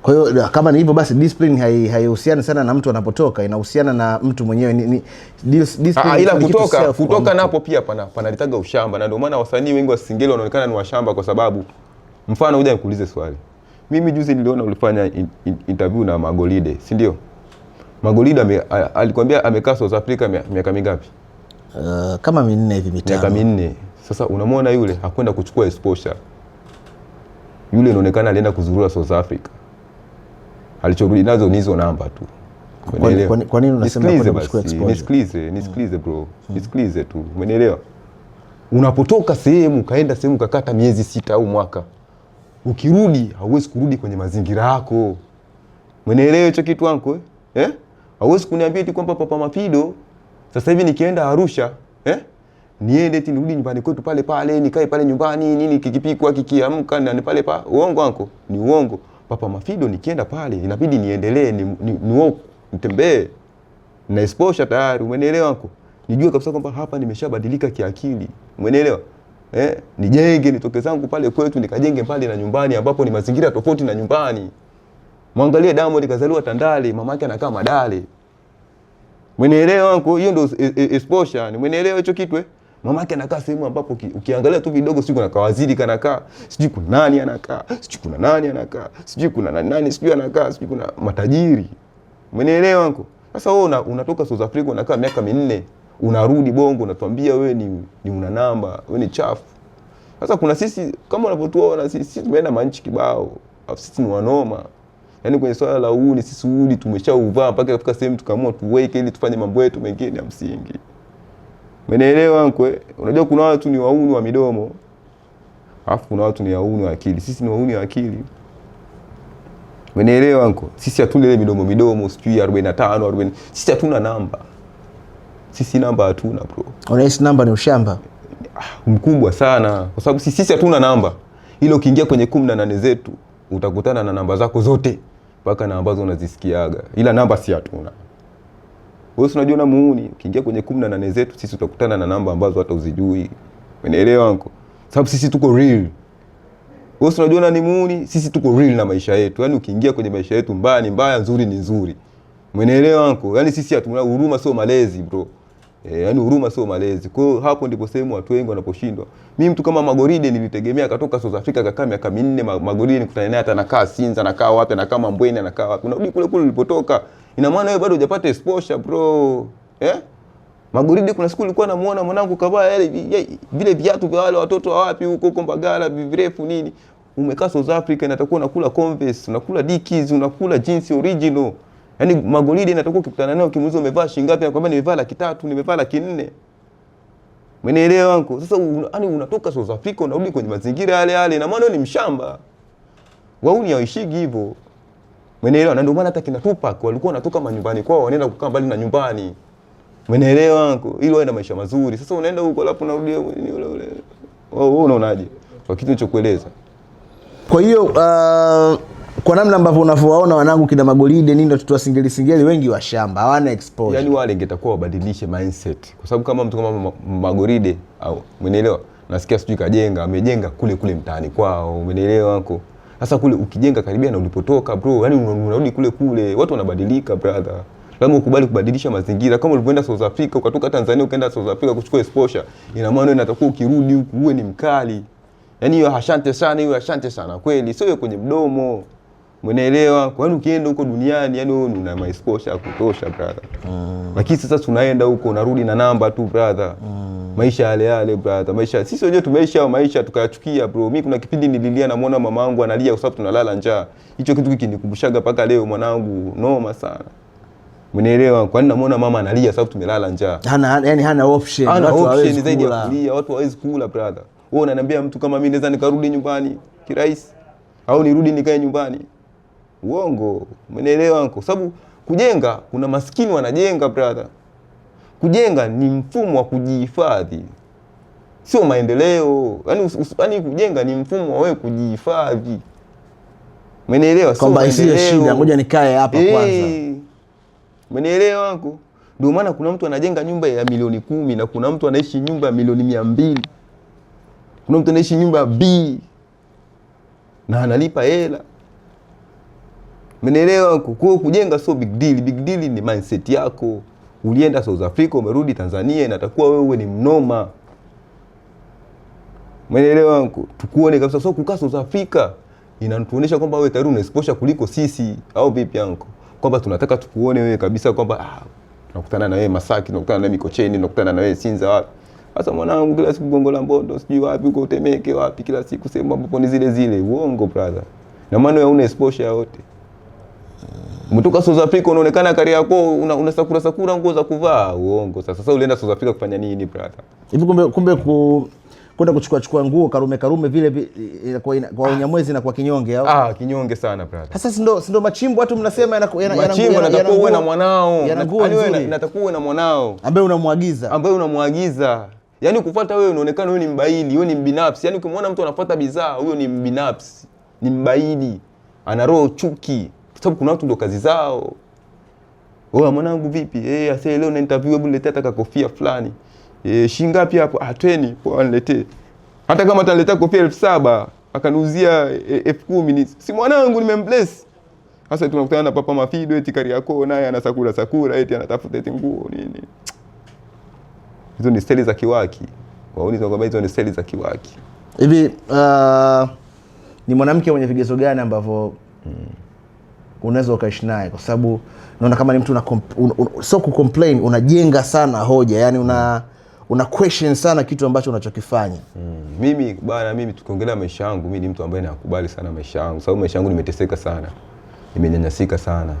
Kwa hiyo kama ni hivyo basi discipline haihusiani sana na mtu anapotoka, inahusiana na mtu mwenyewe. Discipline Ah, ila ni kitu kutoka self kwa kutoka mtu. Napo pia panalitaga ushamba, na ndio maana wasanii wengi wa Singeli wanaonekana ni washamba, kwa sababu mfano, ngoja nikuulize swali. Mimi juzi niliona ulifanya interview na Magolide, si ndio? Magolide alikwambia amekaa South Africa miaka mingapi? Kama 4 hivi, 5. Miaka 4. Sasa unamwona yule hakwenda kuchukua exposure. Yule inaonekana alienda kuzurura South Africa. Alichorudi nazo ni hizo namba tu. Umenielewa? Kwa nini unasema Nisikilize kwenda kuchukua basi, exposure? nisikilize, nisikilize bro. Nisikilize tu. Umenielewa? Unapotoka sehemu ukaenda sehemu ukakata miezi 6 au mwaka, ukirudi hauwezi kurudi kwenye mazingira yako. Umenielewa hicho kitu wangu eh? Eh? Hauwezi kuniambia eti kwamba Papa Mafido sasa hivi nikienda Arusha, eh? Niende eti nirudi nyumbani kwetu pale pale, nikae pale nyumbani, nini kikipikwa kikiamka na ni pale pa. Uongo wangu, ni uongo. Papa Mafido nikienda pale inabidi niendelee ni walk, nitembee. Na exposure tayari, umenielewa wangu? Nijue kabisa kwamba hapa nimeshabadilika kiakili. Umenielewa? Eh, nijenge nitoke zangu pale kwetu nikajenge mbali na nyumbani ambapo ni mazingira tofauti na nyumbani. Mwangalie Diamond kazaliwa Tandale, mamake anakaa Madale. Umenielewa wangu? Hiyo ndio exposure. Ni umenielewa hicho kitu eh? Mamake anakaa sehemu ambapo ukiangalia tu vidogo sijui kuna kawaziri kanakaa, sijui kuna nani anakaa, sijui kuna nani anakaa, sijui kuna nani nani, sijui anakaa, sijui kuna matajiri. Umenielewa wangu? Sasa wewe unatoka South Africa unakaa miaka 4, unarudi Bongo unatuambia wewe ni una namba, wewe ni chafu. Sasa kuna sisi kama unavyotuona sisi tumeenda manchi kibao, afu sisi ni wanoma. Yaani kwenye swala la uhuni sisi uhuni tumeshauvaa mpaka kufika sehemu tukaamua tuweke ili tufanye mambo yetu mengine ya msingi. Umenielewa wangu eh? Unajua kuna watu ni wahuni wa midomo, alafu kuna watu ni wahuni wa akili. Sisi ni wahuni wa akili. Umenielewa wangu? Sisi hatuna ile midomo midomo sijui 45, 40. Sisi hatuna namba. Sisi namba hatuna bro. Unahisi namba ni ushamba? Mkubwa sana kwa sababu sisi hatuna namba. Ile ukiingia kwenye 18 zetu utakutana na namba zako zote mpaka na ambazo unazisikiaga. Ila namba si hatuna. Wewe si unajua na muuni, ukiingia kwenye 18 zetu sisi utakutana na namba ambazo hata uzijui. Umenielewa anko? Sababu sisi tuko real. Wewe si unajua ni muuni, sisi tuko real na maisha yetu. Yaani ukiingia kwenye maisha yetu mbaya ni mbaya, nzuri ni nzuri. Umenielewa anko? Yaani sisi hatuna huruma, sio malezi bro. Yaani huruma sio malezi. Kwa hiyo hapo ndipo sehemu watu wengi wanaposhindwa. Mimi mtu kama Magoride nilitegemea akatoka South Africa akakaa miaka 4, Magoride nikutane naye hata anakaa Sinza, anakaa wapi, anakaa Mambweni, anakaa wapi. Unarudi kule kule ulipotoka. Ina maana wewe bado hujapata exposure bro. Eh? Magoride kuna siku nilikuwa namuona mwanangu kavaa yale vile viatu vya wale watoto wa wapi huko huko Mbagala virefu nini. Umekaa South Africa inatakuwa unakula Converse, unakula Dickies, unakula jeans original. Yaani Magoride inatakuwa ukikutana naye ukimuuliza umevaa shilingi ngapi anakuambia nimevaa 300,000, nimevaa 400,000. Umenielewa wangu? Sasa yaani unatoka South Africa unarudi kwenye mazingira yale yale, ina maana wewe ni mshamba. Wauni hawaishigi hivyo. Umenielewa? Na ndio maana hata kina Tupac walikuwa wanatoka manyumbani kwao wanaenda kukaa mbali na nyumbani. Umenielewa wangu? Ili wawe na maisha mazuri. Sasa unaenda huko alafu unarudi ni ule ule. Wewe unaonaje? Kwa kitu nilichokueleza. Kwa hiyo kwa namna ambavyo unavyowaona wanangu kina Magolide nini watoto wa singeli singeli wengi wa shamba hawana exposure. Yaani wale ingetakuwa wabadilishe mindset. Kwa sababu kama mtu kama Magolide au umenielewa? Nasikia sijui kajenga, amejenga kule kule mtaani kwao, umenielewa wako? Sasa kule ukijenga karibia na ulipotoka bro, yani unarudi kule kule, watu wanabadilika brother. Lazima ukubali kubadilisha mazingira. Kama ulivyoenda South Africa, ukatoka Tanzania ukaenda South Africa kuchukua exposure, ina maana wewe unatakiwa ukirudi huku uwe ni mkali. Yaani hiyo asante sana, hiyo asante sana kweli, sio hiyo kwenye mdomo. Umeelewa? Kwa hiyo ukienda huko duniani, yani wewe una exposure ya kutosha brother. Lakini sasa tunaenda huko unarudi na namba tu brother. Maisha yale yale brother. Maisha sisi wenyewe tumeisha hayo maisha tukayachukia bro. Mimi kuna kipindi nililia namuona mamangu analia kwa sababu tunalala njaa. Hicho kitu kikinikumbushaga mpaka leo mwanangu, noma sana. Umeelewa? Kwa nini namuona mama analia sababu tumelala njaa? Hana, yani hana option. Hana Watu option hawawezi zaidi ya kula. kulia, watu hawawezi kula brother. Wewe unaniambia mtu kama mimi naweza nikarudi nyumbani kirahisi au nirudi nikae nyumbani? Uongo. Umeelewa uncle? Sababu kujenga kuna maskini wanajenga brother. Kujenga ni mfumo wa kujihifadhi, sio maendeleo. Yaani kujenga ni mfumo wa wewe kujihifadhi. Umeelewa? Sio Kwamba isiwe maendeleo. shida, ngoja nikae hapa kwanza. Umeelewa uncle? Ndio maana kuna mtu anajenga nyumba ya milioni 10 na kuna mtu anaishi nyumba ya milioni 200. Kuna mtu anaishi nyumba ya B na analipa hela. Umenielewa? Kwa kujenga sio big deal. Big deal ni mindset yako. Ulienda South Africa, umerudi Tanzania, inatakuwa wewe uwe ni mnoma. Umenielewa? Tukuone kabisa. So kukaa South Africa inatuonyesha kwamba wewe tayari una exposure kuliko sisi, au vipi yanko? Kwamba tunataka tukuone wewe kabisa kwamba tunakutana na wewe Masaki, tunakutana na wewe Mikocheni, tunakutana na wewe Sinza wapi. Sasa mwanangu kila siku Gongo la Mboto, sijui wapi huko Temeke wapi, kila siku sehemu ambapo ni zile zile. Uongo brother. Na maana wewe una exposure yote. Umetoka South Africa unaonekana Kariakoo una sakura sakura nguo za kuvaa. Uongo. Sasa ulienda South Africa kufanya nini brother? Hivi kumbe kwenda kuchukua nguo karume karume vile kwa Unyamwezi na kwa kinyonge au? Kinyonge sana brother. Sasa si ndo machimbo watu mnasema machimbo natakuwa uwe na mwanao. Natakuwa uwe na mwanao ambaye unamwagiza. Ambaye unamwagiza. Yaani kufuata wewe unaonekana wewe ni mbaili, wewe ni mbinafsi. Yaani ukimwona mtu anafuata bidhaa, huyo ni mbinafsi, ni mbaili. Ana roho chuki. Kwa sababu kuna watu ndo kazi zao. Wewe mwanangu vipi? Asa leo na interview, hebu niletee hata kofia fulani. Shilingi ngapi hapo? 20, poa niletee. Hata kama ataniletea kofia 7,000 akaniuzia 10,000, si mwanangu nimembless. Sasa tunakutana na Papa Mafido eti Kariakoo naye anasakura sakura eti anatafuta eti nguo nini. Hizo ni steli za kiwaki. Waoni kwamba hizo ni steli za kiwaki. Hivi ni mwanamke mwenye vigezo gani ambavyo unaweza ukaishi naye? Kwa sababu naona kama ni mtu sio ku complain, unajenga sana hoja, yani una question sana kitu ambacho unachokifanya. Mimi bana, mimi tukiongelea maisha yangu, mimi ni mtu ambaye nakubali sana maisha yangu, sababu maisha yangu nimeteseka sana. Nimenyanyasika sana.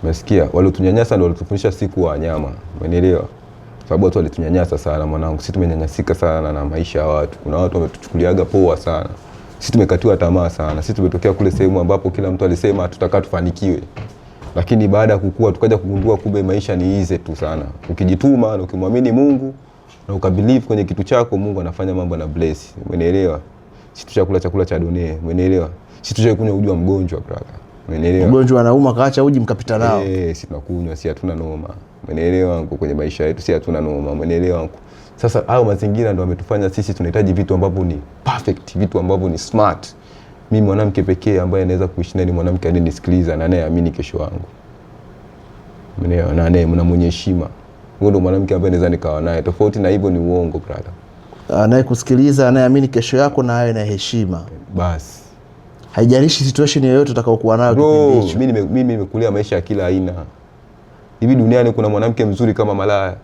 Umesikia? Waliotunyanyasa ndio walitufundisha siku wa wanyama. Umenielewa? Sababu watu walitunyanyasa sana mwanangu. Sisi tumenyanyasika sana na maisha ya watu. Kuna watu wametuchukuliaga poa sana. Sisi tumekatiwa tamaa sana. Sisi tumetokea kule sehemu ambapo kila mtu alisema tutakaa tufanikiwe. Lakini baada ya kukua tukaja kugundua kumbe maisha ni easy tu sana. Ukijituma na ukimwamini Mungu na ukabelieve kwenye kitu chako, Mungu anafanya mambo na bless. Umenielewa? Sisi tushakula chakula cha dunia. Umenielewa? Sisi tushakunywa uji wa mgonjwa brother. Umenielewa? Mgonjwa anauma kaacha uji mkapita nao. Sisi tunakunywa, si hatuna noma. Umenielewa angu? Kwenye maisha yetu si hatuna noma. Umenielewa angu? Sasa hayo mazingira ndio yametufanya sisi tunahitaji vitu ambavyo ni perfect, vitu ambavyo ni smart. Mimi mwanamke pekee ambaye naweza kuishi naye ni mwanamke anayenisikiliza na anayeamini kesho yangu. Umenielewa? Na anaye mwenye heshima. Huyo ndio mwanamke ambaye naweza nikawa naye. Tofauti na hivyo ni uongo brother. Anayekusikiliza, anayeamini kesho yako na awe na heshima. Basi. Haijalishi situation yoyote utakayokuwa nayo kipindi hicho. Mimi nimekulia maisha ya kila aina. Hivi duniani kuna mwanamke mzuri kama malaya?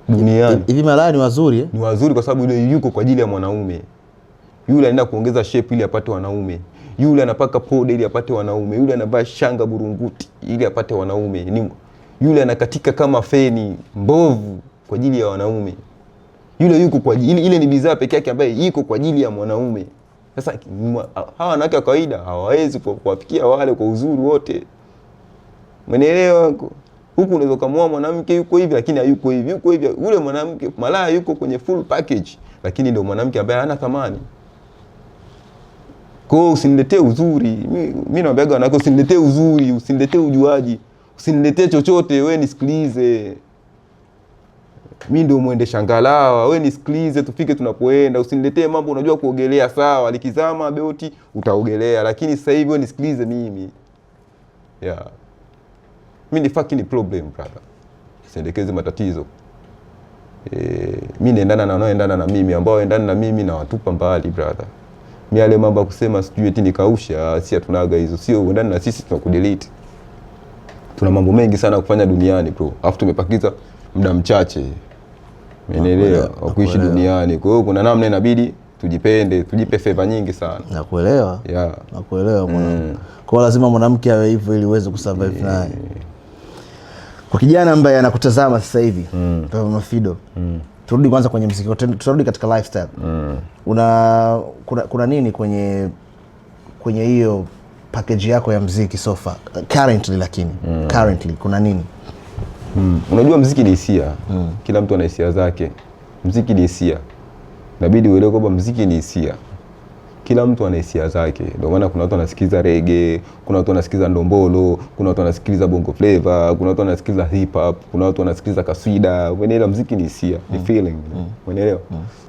Duniani. Hivi malaya ni wazuri eh? Ni wazuri kwa sababu yule yuko kwa ajili ya mwanaume. Yule anaenda kuongeza shape ili apate wanaume. Yule anapaka poda ili apate wanaume. Yule anavaa shanga burunguti ili apate wanaume. Ni yule anakatika kama feni mbovu kwa ajili ya wanaume. Yule yuko kwa ajili, ile ni bidhaa pekee yake ambaye iko kwa ajili ya mwanaume. Sasa hawa wanawake wa kawaida hawawezi kuwafikia wale kwa uzuri wote. Umenielewa? Huku unaweza kumuoa mwanamke yuko hivi lakini hayuko hivi, yuko hivi. Yule mwanamke malaya yuko kwenye full package lakini ndio mwanamke ambaye hana thamani. Kwa hiyo usiniletee uzuri. Mimi naambiaga wanawake usiniletee uzuri, usiniletee ujuaji, usiniletee chochote, wewe nisikilize. Mimi ndio muendesha ngalawa, wewe nisikilize tufike tunapoenda, usiniletee mambo unajua kuogelea sawa, likizama boti utaogelea, lakini sasa hivi wewe nisikilize mimi. Yeah. Mimi ni fucking problem brother. Sendekeze matatizo. Mimi naendana na wanaoendana na mimi, ambao waendana na mimi na watupa mbali brother. Mimi yale mambo kusema sijui eti nikausha, si hatunaga hizo. Sio uendane na sisi tunakudelete. Tuna mambo mengi sana kufanya duniani bro. Alafu tumepakiza muda mchache. Umeelewa? Wa kuishi duniani. Kwa hiyo kuna namna inabidi tujipende, tujipe favor nyingi sana. Nakuelewa. Yeah. Nakuelewa mwanangu. Kwa lazima mwanamke awe hivyo ili uweze kusurvive naye. Kwa kijana ambaye anakutazama sasa hivi, Papa Mafido. Turudi kwanza kwenye muziki, tutarudi katika lifestyle. Kuna nini kwenye hiyo package yako ya muziki so far currently, lakini currently kuna nini? Unajua muziki ni hisia. Kila mtu ana hisia zake. Muziki ni hisia. Inabidi uelewe kwamba muziki ni hisia. Kila mtu ana hisia zake. Ndio maana kuna watu wanasikiza reggae, kuna watu wanasikiza ndombolo, kuna watu wanasikiliza bongo flavor, kuna watu wanasikiliza hip hop, kuna watu wanasikiliza kaswida. Umeelewa? Muziki ni hisia, ni feeling. Umeelewa?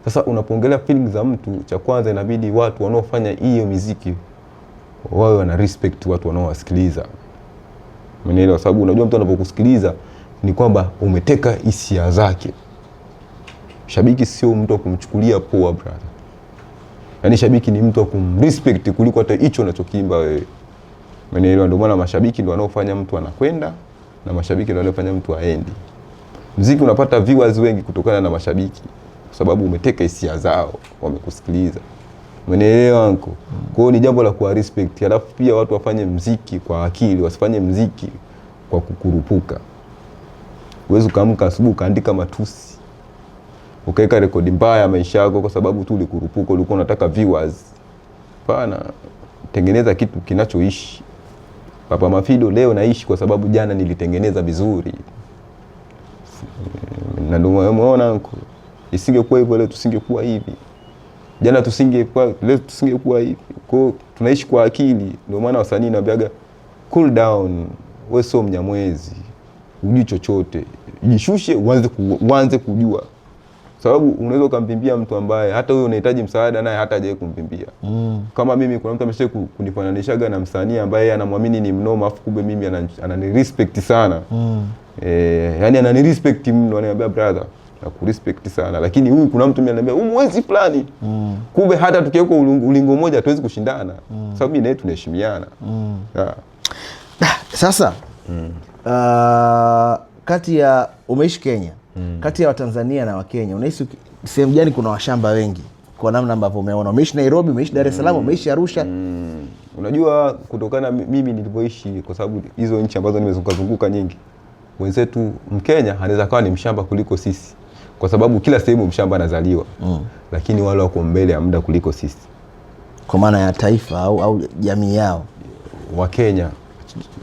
Sasa unapoongelea feeling za mtu, cha kwanza inabidi watu wanaofanya hiyo muziki Wawe wana respect watu wanaowasikiliza. Umenielewa? Sababu unajua mtu anapokusikiliza ni kwamba umeteka hisia zake. Shabiki sio mtu wa kumchukulia poa brother. Yaani shabiki ni mtu wa kumrespect kuliko hata hicho unachokiimba wewe. Umenielewa? Ndio maana mashabiki ndio wanaofanya mtu anakwenda na mashabiki ndio wanaofanya mtu aendi. Mziki unapata viewers wengi kutokana na mashabiki kwa sababu umeteka hisia zao, wamekusikiliza. Umenielewa anko? Kwa hiyo ni jambo la kuwa respect. Alafu pia watu wafanye mziki kwa akili, wasifanye mziki kwa kukurupuka. Huwezi ukaamka asubuhi ukaandika matusi, ukaweka rekodi mbaya ya maisha yako kwa sababu tu ulikurupuka, ulikuwa unataka viewers. Hapana, tengeneza kitu kinachoishi. Papa Mafido leo naishi kwa sababu jana nilitengeneza vizuri. Na ndio umeona anko, isingekuwa hivyo leo tusingekuwa hivi. Jana tusingekuwa, leo tusingekuwa hivi. Kwa hiyo tunaishi kwa akili. Ndio maana wasanii naambiaga cool down, wewe sio mnyamwezi, hujui chochote, jishushe uanze kujua. Sababu unaweza ukampimbia mtu ambaye hata wewe unahitaji msaada naye hata hajawahi kumpimbia. Kama mimi kuna mtu ameshawahi kunifananishaga na msanii ambaye anamwamini ni mnoma, afu kumbe mimi ananirespect sana. Yani ananirespect mno, ananiambia brother na kurespect sana, lakini huyu kuna mtu mimi ananiambia huyu mwezi fulani. Kumbe hata tukiwekwa ulingo mmoja hatuwezi kushindana. Sababu mimi na yeye tunaheshimiana. Yeah. Sasa kati ya umeishi Kenya, kati ya Watanzania na Wakenya unahisi sehemu gani kuna washamba wengi kwa namna ambavyo umeona? Umeishi Nairobi, umeishi Dar es Salaam, umeishi Arusha. Unajua kutokana mimi nilivyoishi, kwa sababu hizo nchi ambazo nimezunguka zunguka nyingi, wenzetu Mkenya anaweza kawa ni mshamba kuliko sisi, kwa sababu kila sehemu mshamba anazaliwa. Lakini wale wako mbele ya muda kuliko sisi. Kwa maana ya taifa au jamii yao. Wakenya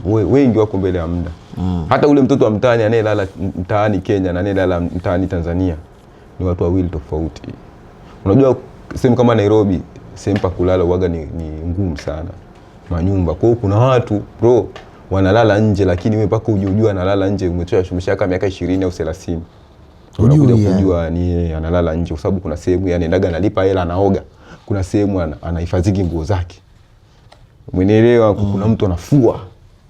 wengi wako mbele ya muda. Hata ule mtoto wa mtaani anayelala mtaani Kenya na anayelala mtaani Tanzania ni watu wawili tofauti. Unajua sehemu kama Nairobi, sehemu pa kulala huwaga ni ngumu sana. Manyumba. Kwa hiyo kuna watu bro wanalala nje, lakini wewe mpaka uje analala nje, umeshakaa miaka 20 au 30. Unakuja kujua ni yeye analala nje kwa sababu kuna sehemu yani anaendaga analipa hela anaoga. Kuna sehemu anahifadhi nguo zake. Umenielewa? Kuna mtu anafua.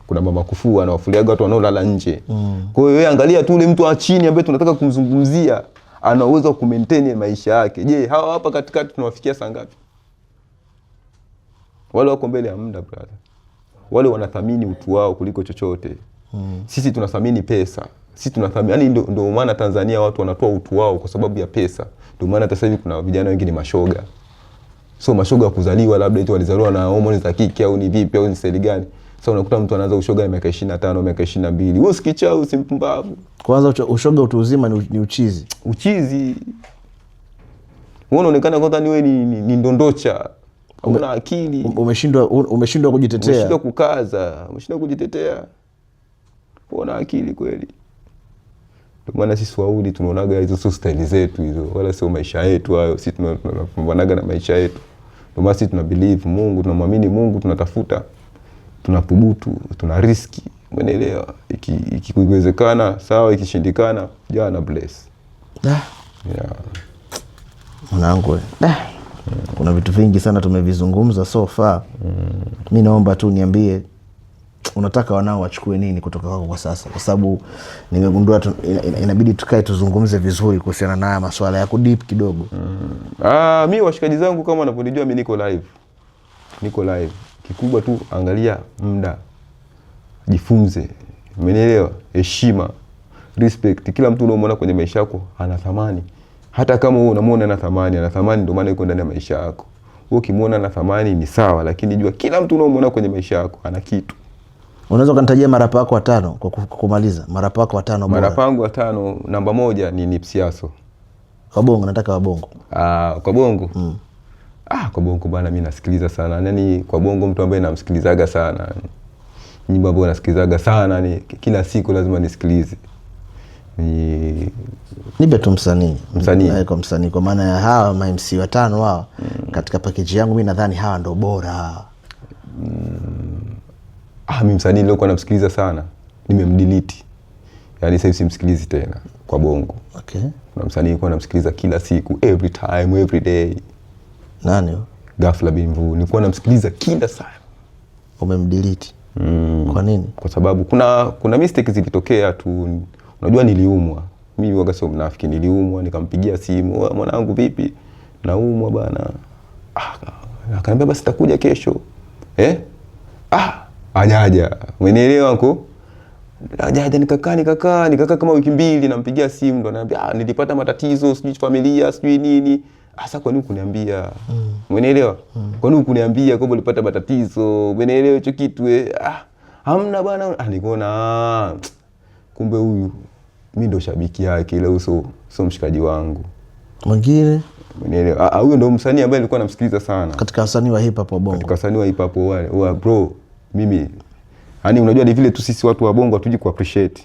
Kuna mama kufua anawafuliaga watu wanaolala nje. Kwa hiyo wewe angalia tu ule mtu wa chini ambaye tunataka kumzungumzia ana uwezo wa kumaintain maisha yake. Je, hawa hapa katikati tunawafikia saa ngapi? Wale wako mbele ya muda brother. Wale wanathamini utu wao kuliko chochote. Sisi tunathamini pesa. Sisi tunathamini, yani ndio maana Tanzania watu wanatoa utu wao kwa sababu ya pesa. Ndio maana hata sasa hivi kuna vijana wengi ni mashoga. So mashoga kuzaliwa labda eti walizaliwa na homoni za kike au ni vipi au ni seli gani. Sasa unakuta mtu anaanza ushoga na miaka 25, miaka 22. Wewe usikichaa, usimpumbavu. Kwanza ushoga utu uzima ni uchizi. Uchizi. Wewe unaonekana kwanza ni wewe ni ndondocha. Huna akili. Umeshindwa kujitetea. Umeshindwa kukaza, umeshindwa kujitetea. Huna akili kweli. Ndio maana sisi Wahudi tunaonaga hizo sio style zetu hizo, wala sio maisha yetu hayo. Sisi tunapambanaga na maisha yetu. Ndio maana sisi tuna believe Mungu, tunamwamini Mungu, tunatafuta, tunathubutu, tuna riski. Umeelewa? Ikiwezekana sawa, ikishindikana jana bless. Yeah. Mwanangu, Kuna vitu vingi sana tumevizungumza so far. Mimi naomba tu niambie unataka wanao wachukue nini kutoka kwako kwa sasa, kwa sababu nimegundua inabidi tukae tuzungumze vizuri kuhusiana na haya masuala ya deep kidogo. Mimi washikaji zangu kama wanavyonijua mimi niko live. Niko live. Kikubwa tu angalia muda. Jifunze. Umenielewa? Heshima, respect. Kila mtu unaomuona kwenye maisha yako ana thamani. Hata kama wewe unamuona ana thamani, ana thamani ndio maana yuko ndani ya maisha yako. Wewe ukimuona ana thamani ni sawa, lakini jua kila mtu unaomuona kwenye maisha yako ana kitu. Unaweza ukanitajia marapa wako watano kwa kumaliza? Marapa wako watano bora. Marapa wangu watano, namba 1 ni Nipsey Hussle. Kwa bongo, nataka wa bongo. Kwa bongo? Kwa bongo bana mimi nasikiliza sana. Yaani kwa bongo mtu ambaye namsikilizaga sana. Nyimbo ambayo nasikilizaga sana ni kila siku lazima nisikilize. Ni nipe tu msanii. Msanii. Kwa msanii kwa maana ya hawa ma MC watano hawa. Katika package yangu mimi nadhani hawa ndo bora. Mimi msanii nilikuwa namsikiliza sana, nimemdelete. Yaani sasa simsikilizi tena kwa bongo. Kuna msanii nilikuwa namsikiliza kila siku, every time, every day. Nani huyo? Ghafla Bin Vuu. Nilikuwa namsikiliza kila saa. Umemdelete? Kwa nini? Kwa sababu kuna mistake zilitokea tu. Unajua niliumwa. Mimi huwaga sio mnafiki, niliumwa nikampigia simu, mwanangu vipi? Naumwa bana. Akaniambia basi takuja kesho. Hajaja. Umenielewa anko? Hajaja, nikakaa kama wiki mbili, nampigia simu ndo ananiambia nilipata matatizo, sijui familia, sijui nini. Sasa kwa nini hukuniambia? Umenielewa? Kwa nini hukuniambia kwamba ulipata matatizo? Umenielewa hicho kitu? Hamna bana. Nikaona kumbe huyu mimi ndo shabiki yake, ila huyu sio mshikaji wangu. Mwingine? Umenielewa? Huyo ndo msanii ambaye nilikuwa namsikiliza sana. Katika wasanii wa hip hop wa Bongo. Katika wasanii wa hip hop wale, wa bro, mimi yaani unajua ni vile tu sisi watu wa Bongo hatuji ku appreciate.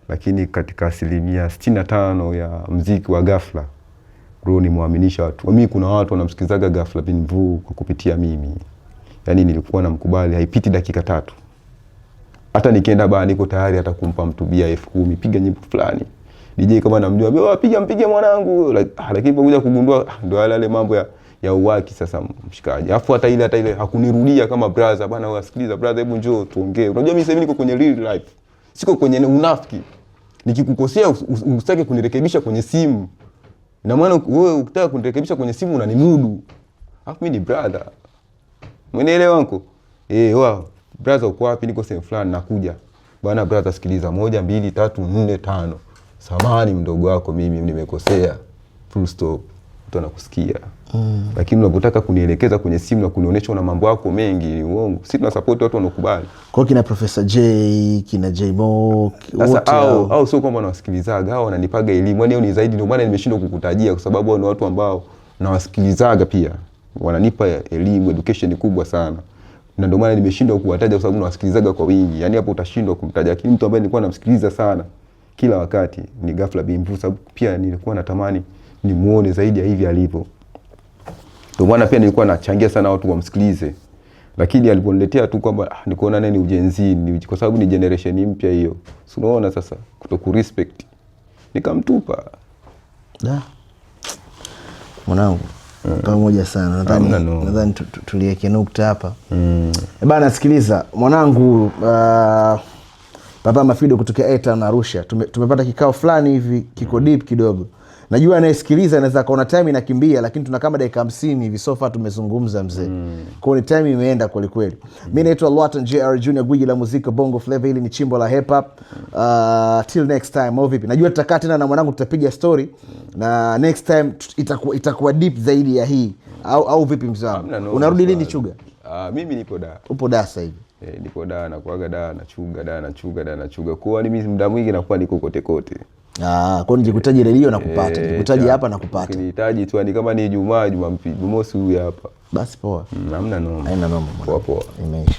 Lakini katika 65% ya muziki wa Ghafla, bro, nimuaminisha watu. Mimi kuna watu wanamsikilizaga Ghafla Bin Vu kwa kupitia mimi. Yaani nilikuwa namkubali, haipiti dakika 3. Hata nikienda baa niko tayari hata kumpa mtu bia 10,000, piga nyimbo fulani. DJ kama namjua, wewe piga, mpige mwanangu. Lakini pamoja kugundua ndio yale mambo ya uwaki sasa mshikaji. Alafu hata ile hakunirudia kama brother bana, wewe sikiliza brother, hebu njoo tuongee. Unajua mimi sasa hivi niko kwenye real life. Siko kwenye unafiki. Nikikukosea usitake kunirekebisha kwenye simu. Ina maana wewe ukitaka kunirekebisha kwenye simu unanimudu. Alafu mimi ni brother. Umenielewa anko? Wewe brother uko wapi? Niko sehemu fulani nakuja. Bwana brother sikiliza, 1 2 3 4 5. Samahani mdogo wako mimi nimekosea. Full stop. Mtu anakusikia. Lakini unapotaka kunielekeza kwenye simu na kunionyesha una mambo yako mengi ni uongo. Sisi tuna support watu wanaokubali. Kwa kina Professor J, kina J Mo, sasa wote hao. Au sio kwamba nawasikilizaga, hao wananipaga elimu. Yaani ni zaidi, ndio maana nimeshindwa kukutajia kwa sababu hao ni watu ambao nawasikilizaga pia. Wananipa elimu, education kubwa sana. Na ndio maana nimeshindwa kuwataja kwa sababu nawasikilizaga kwa wingi. Yaani hapo utashindwa kumtaja. Lakini mtu ambaye nilikuwa namsikiliza sana kila wakati ni Ghafla Bin Vu, sababu pia nilikuwa natamani nimuone zaidi ya hivi alivyo. Ndio maana pia nilikuwa nachangia sana watu wamsikilize. Lakini aliponiletea tu kwamba nikaona naye ni ujenzi, kwa sababu ni generation mpya hiyo. Si unaona sasa kutokurespect. Nikamtupa. Da. Mwanangu, pamoja sana. Hamna noma. Nadhani tuliweke nukta hapa. Bana sikiliza mwanangu, Papa Mafido kutoka A-Town Arusha. Tumepata kikao fulani hivi kiko deep kidogo. Najua anayesikiliza anaweza kaona time inakimbia, lakini tuna kama dakika 50 hivi so far tumezungumza mzee. Kwa hiyo ni time imeenda kweli kweli. Mimi naitwa Lwatan JR Junior, gwiji la muziki Bongo Flava. Hili ni chimbo la hip hop. Till next time, au vipi? Najua tutakaa tena na mwanangu, tutapiga story na next time itakuwa deep zaidi ya hii. Au vipi mzee wangu? Hamna noma Unarudi lini sana. Chuga? Mimi nipo da. Upo da sasa hivi? Nipo da, nakuaga da, nachuga da, nachuga da, nachuga. Kwa hiyo mimi muda mwingi nakuwa niko kote kote. Kwa hiyo nikikuhitaji redio nakupata, nikikuhitaji hapa nakupata. Ukinihitaji tu, ni kama ni Ijumaa, Jumapili, Jumamosi huyu hapa. Basi poa. Hamna noma. Haina noma bwana. Poa poa. Imeisha.